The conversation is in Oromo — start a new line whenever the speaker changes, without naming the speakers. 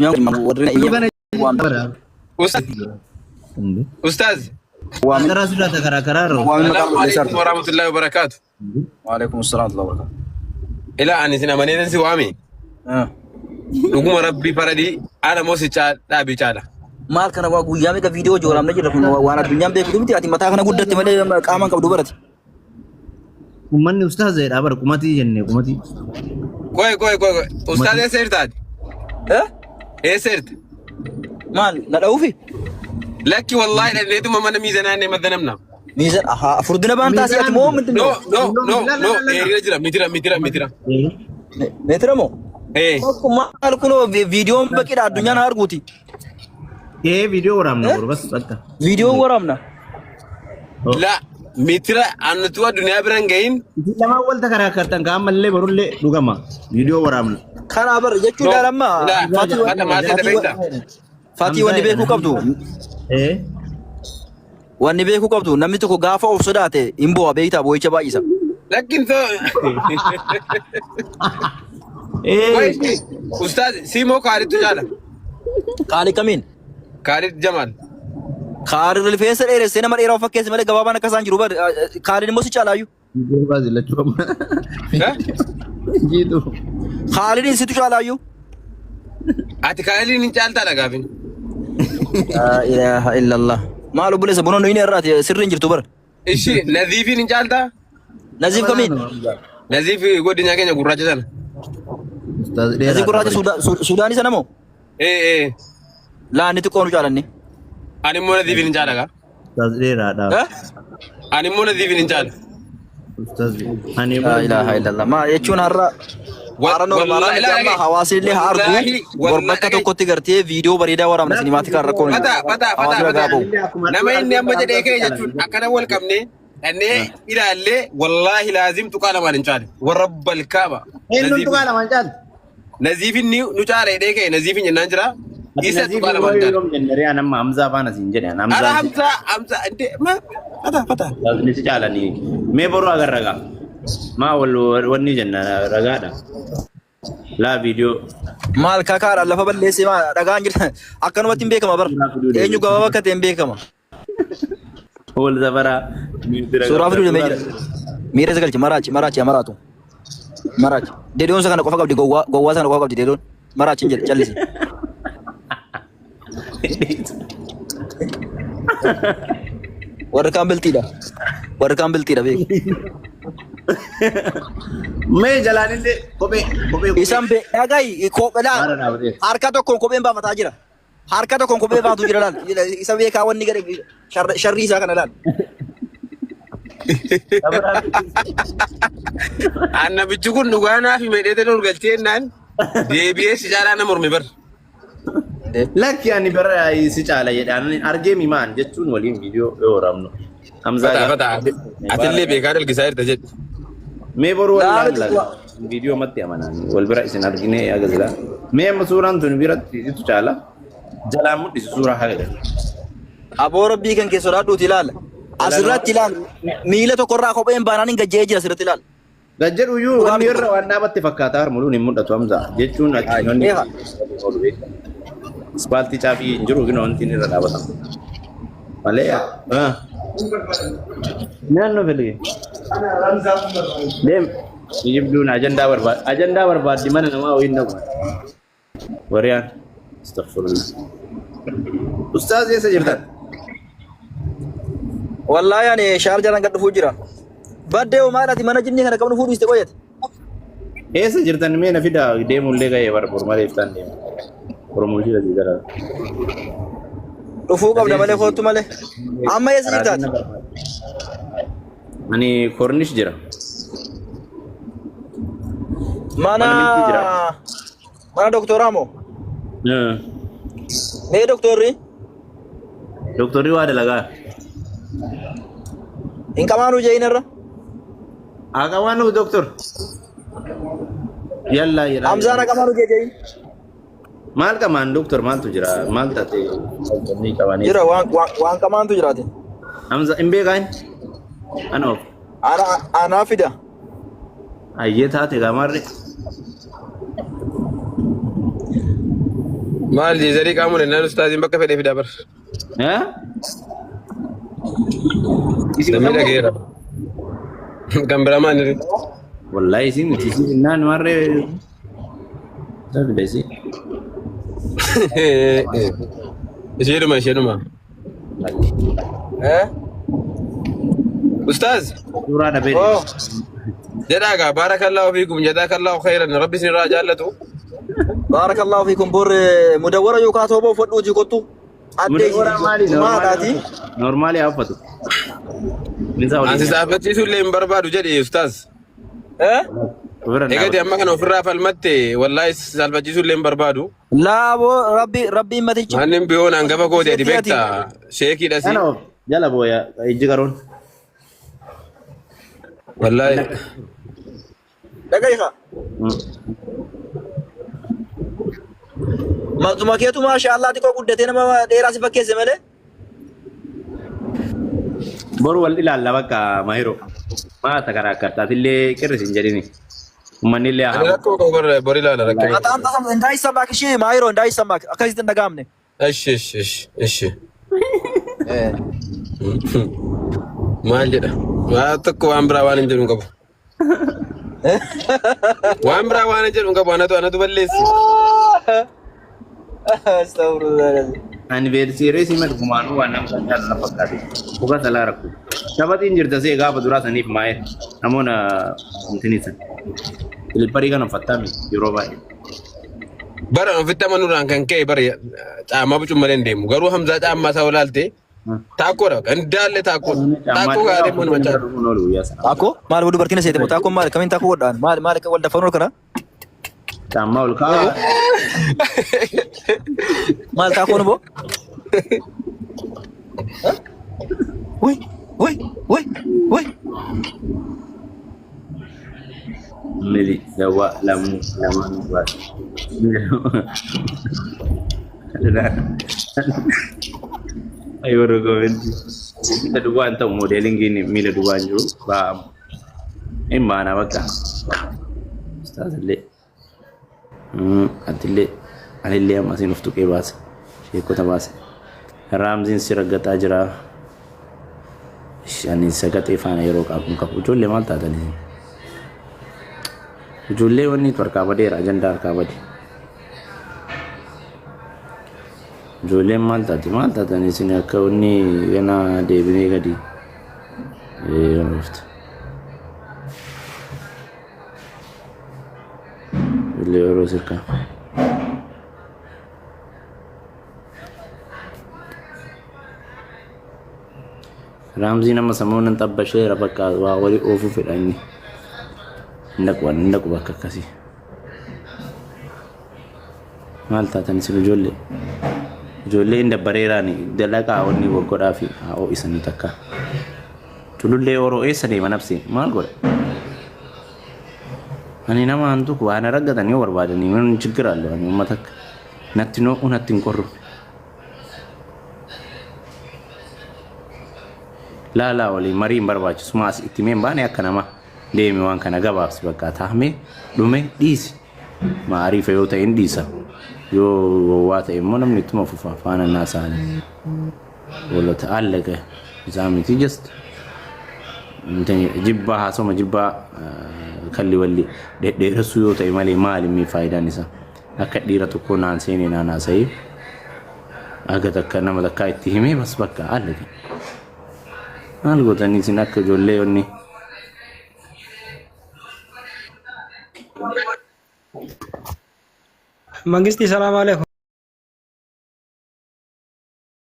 Warri
Kana
waamne.
Ustaz. Ustaz.
Waamne.
Karaa sirraa karaa karaa irra.
Waamne maqaa
Salaamu
balleessaa
alaikum
jirta.
warahmatullahi wabarakatuh.
Waalaikum salaam wa rahmatullahi wa barakatuh.
Ilaa ani isin amaneetan si waame. Dhuguma rabbii faradii ana moo si dhaabii caala.
Maal kana waa guyyaa meeqa viidiyoo jooramne jirra kun waan addunyaan beektu miti ati mataa kana guddatte malee qaama hin qabdu barate.
Uummanni ustaazeedha bara qumatii jenne qumatii.
Qoy qoy qoy qoy. Ustaaz eessa jirtaati?
Eh?
Eessa jirta?
Maal na dha'uufi?
Lakki wallaahi dhalleetuma mana miizanaa inni maddanamna.
Miizan ahaa furdina baan taasii ati moo minti
No no no no hiriira jira mitira mitira mitira.
meetira moo?
Eh
Tokko maal kunoo viidiyoon baqiidha addunyaan haa arguuti.
Ee viidiyoo waraabna boru bas bakka.
Viidiyoo waraabna.
la mitira anutu addunyaa bira hin gahin.
Isin lamaan walta karaa kartan ka ammallee borullee dhugama. Viidiyoo waraabna.
Kanaa bar jechuun
No
ilaalamma
la
fatii
fata maal ta'e beekta?
fatii wanni beekuu qabdu
Ee.
wanni beekuu qabdu namni tokko gaafa of sodaate hin bo'a beektaa boo'icha baay'isa.
Lakkin so.
Ee.
Qoy ustaaz siimoo kaalittu caala.
Qaali kamiin?
Kaalid Jamal.
Kaari rifeensa dheeressee nama dheeraa of fakkeesse malee gabaabaan akka isaan jiru bar kaaliin immoo si caalaayyuu.
Viidiyoo baasi lachuu amma.
Eh?
Jiitu.
Kaaliin situ caalaayyuu.
Ati kaaliin hin caaltaadha gaafin.
Laa ilaaha illallah. Maal obboleessa buna nuyi irraati sirri hin jirtu bara.
Ishi Naziifiin hin caaltaa?
Naziif kamiin?
Naziif godinyaa keenya gurraacha sana.
Ustaaz
Naziif
dheeraadha
gurraacha
bari.
Suudaanii sana moo?
Ee ee.
Laa inni xiqqoo nu caalanni.
Ani immoo Naziifiin hin caala gaa.
Ustaaz dheeraadha.
Eh?
Ani immoo Naziifiin hin caala.
Ustaaz ani
Laa ilaaha illallah. Maa jechuun har'a har'a normaalaa miti amma hawaasni illee haa argu.
Wallaahi
Bor
wallaahi
bakka
dhagahi.
tokkotti gartee viidiyoo bareedaa waraabna sinimaatii kan rakkoon hin
Fata
jiru.
fata fata
Hawaasni
fata.
ragaa ba'u.
Nama inni amma jedhee ka'e jechuun akkana wal qabne dhannee ilaallee wallaahi laazim tuqaa lamaan hin caale. Warra balkaaba.
Eenyuun
Naziifin
tuqaa lamaan caalu?
Naziifin ni nu caala jedhee ka'e Naziifin jennaan jira.
Ati
Isa
Naziif
tuqaa lamaan
yoo
caale.
yoom jenne ree anamma Hamzaa faana siin jedhe an
Ara
Hamzaan si
Hamzaa Hamzaa inde ma fata fata.
Ustaazni si caalanii mee boru agarra gaa. Maa wal wanni jenna ragaadha. Laa viidiyoo
Maal kakaadhaan lafa balleessee maal dhagaan jirta akkanumatti hin beekama bar.
suuraa fiduu
Eenyu
deeme.
gabaabaa akka ta'e hin beekama.
Wal safaraa miira
Suuraa
qabda
fiduu deemee
suuraa
jira. Miira isa galchi maraachi maraachi haa maraatu. Maraachi. Dedeoon isa kana qofa qabdi gowwaa gowwaa sana qofa qabdi dedeoon. Maraachi hin jedhe callisi. Warri kaan bilxiidha. Warri kaan bilxiidha beeki.
Mee jalaan illee kophee kophee kophee
Isaan be dhagayi kophee
maara dhaabatee.
harka tokkoon kopheen baafataa jira. Harka tokkoon kophee baatu jira laal. Isa beekaa wanni gadi sharrii isaa kana laal.
Annabichi kun dhugaa naaf hime dheetee ol galchee jennaan deebi'ee si caalaa na morme bar.
Lakki ani bara si caala jedhe ani argee mimaan jechuun waliin viidiyoo yoo waraabnu. Hamzaa
Fataa
gaa.
fataa atillee beekaa dalgisaa jirta jedhu.
Mee boruu wal
Laala
ilaalla. Viidiyoo matti amanaan wal bira isin arginee haga silaa. Mee amma suuraan tun biratti situ caala. Jalaan mul'isu suuraa haga gadi.
Aboo rabbii kan kee sodaadhuuti ilaala. Asirratti ilaala. Miila tokkorraa kopheen baanaan hin gajjee jira asirratti ilaala.
Gad jedhu iyyuu
Dhugaa
wanni
miti.
irra waan dhaabatte fakkaata harmuluun hin mul'atu Hamza jechuun achi wanni
Beeka.
oolu beekta. Ispaaltii caafii hin jiru gina wanti inni irra dhaabatan. Malee ah. Naannoo fedhe. Deem. Kijibduun ajandaa barbaad ajandaa barbaaddi mana namaa wayii hin dhaqu. Wariyaan. Astaghfirullah. Ustaaz eessa jirtan?
Wallaahi ani shaarjaraan gad dhufuu jira. Baddee homaa ati mana jinnii kana qabnu fuudhu dhiiste qoyate.
Eessa jirtan mee na fidaa deemullee ga'ee bara bor malee iftaan deema. Oromoo ishee asii gara.
Dhufuu qabda malee kootu malee. Amma eessa jirtaati?
Ani Kornish jira.
Mana
Mana milkii jira.
mana doktoraa moo? Mee doktorri?
Doktorri waa dalagaa.
Hin qamaanuu jeeyin irra.
Haa qabaanu doktor. Yallaa jedhaa.
Hamzaan haa qamaanuu jee jeeyin.
Maal qamaan doktor maaltu jira? Maal taate? Inni qabanii.
Jira waan waan waan qamaantu jiraate.
Hamza hin beekaa inni? Ana of.
Ana anaa fida.
Ayyee taate gaamaarri.
Maal jeezarii qaamuun ennaan ustaaziin bakka fedhee fidaa bar.
Eh? Isin
Namni
qabu?
dhageera. Kan biraa maal inni?
Wallahi isin miti isin innaan marree. Sabida isin.
Isheedhuma isheedhuma. Eh? Ustaaz.
Suuraa dhabee.
Oh. Jedhaa gaa baarakallaahu fiikum jazaakallaahu khayran rabbi isin irraa jaallatu.
Baarakallaahu fiikum bor mudawwara yookaan tooboo uffadhuutii kottu. Addee
Mudawwara maali?
maadhaati.
Normaali haa uffatu. Insa
Ansi
waliin.
saaffachiisuu illee hin barbaadu jedhi ustaaz.
Eh?
Ofirra
Egaa
dhaabatu.
amma kana ofirraa falmatte wallaahi saalfachiisuu illee hin barbaadu.
Laaboo rabbi rabbiin matichi.
Manni biyoon hangafa kooti ati
Seetii ati.
beektaa sheekiidhasi.
Kana of jala booya ijji qaroon.
Wallaahi.
Dhaga'ifa. Matuma keetu maasha Allah xiqqoo guddatee nama dheeraa si fakkeesse malee.
Boru wal ilaalla bakka Mahiro. Maata karaa akkartaatillee qirris hin jedhini. Uummanni illee
Ani
haa
rakkoo qabu barra bori ilaala rakkoo.
Mataan tasam እንዳይሰማክ እሺ ማይሮ እንዳይሰማክ akkasitti hin dhaga'amne.
Ishi ishi ishi ishi. Maal jedha? Waa tokko waan biraa waan hin jedhu hin qabu. Waan biraa waan hin jedhu hin qabu anatu anatu balleessi.
Astagfirullah.
Ani beeksisee si madgumaanuu waan nama kan jaalala fakkaate. Dhuga salaa rakkoo. Taphatiin jirta see gaafa duraa saniif maayee namoota intini san. Silipparii kana uffattaa miti yeroo baay'ee.
Bara ofitti amanuudhaan kan ka'e bara caammaa bucuu malee hin deemu. Garuu Hamzaa caammaa isaa olaalte taakkoodha. Indaallee taakkoodha. Taakkoo gaarii immoo nama caala.
Taakoo maal dubartiin seete moo taakoon maal kamiin taakoo godhaan maal maal wal dafanuu kana
Caammaa ol kaa'aa.
maal taakoon boo? Wuy wuy wuy wuy.
Mili dawaa lamuu lamaan baase. Ayi warra koomenti. Miila duwwaa hin ta'u moodeelingiin miila duwwaa hin jiru ba'amu. Hin baana bakka. Ustaazillee. Atillee anillee amma asiin of tuqee baase. Sheekota baase. Raamziin si raggaxaa jira. Ani sagaxee faana yeroo qabu hin qabu. Ijoollee maal taatanii? Ijoollee wanni harkaa badeera ajandaa harkaa bade. Ijoolleen maal taate maal taatanii isin akka wanni gana deebinee gadi dhufte. Ijoollee yeroo sirkaa. Raamziin amma sammuun xabbasheera bakka waa walii oofuu fedha inni. Hin dhaqu hin dhaqu bakka akkasii. Maal taatan isin ijoollee? Ijoollee hin dabbareeraani dalagaa wanni waggodhaa fi haa ho'isanii takka. Culullee yeroo eessa deema nabsi maal godha? Ani nama hantu waan argatan yoo barbaadanii mun chiggir አለው ani uummata akka natti noo'u natti hin qorru. Laalaa waliin marii hin barbaachisu maas itti mee hin baane akka nama deemi waan kana gabaabsi bakka taa'ame dhume dhiisi. Maariifa yoo ta'e hin dhiisa. Yoo gowwaa ta'e immoo namni ittuma fufa faana naasaani. Walota allaqa isaa miti just jibbaa haasoma jibbaa kalli walli dhedheeressuu yoo ta'e malee maali mi faayidaan isaa? Akka dhiira tokkoo naan seenee naan haasa'ee aga takka nama takkaa itti himee bas bakka allaqa. Maal gootanii isin akka ijoollee onni
Mangistii salaam alaikum.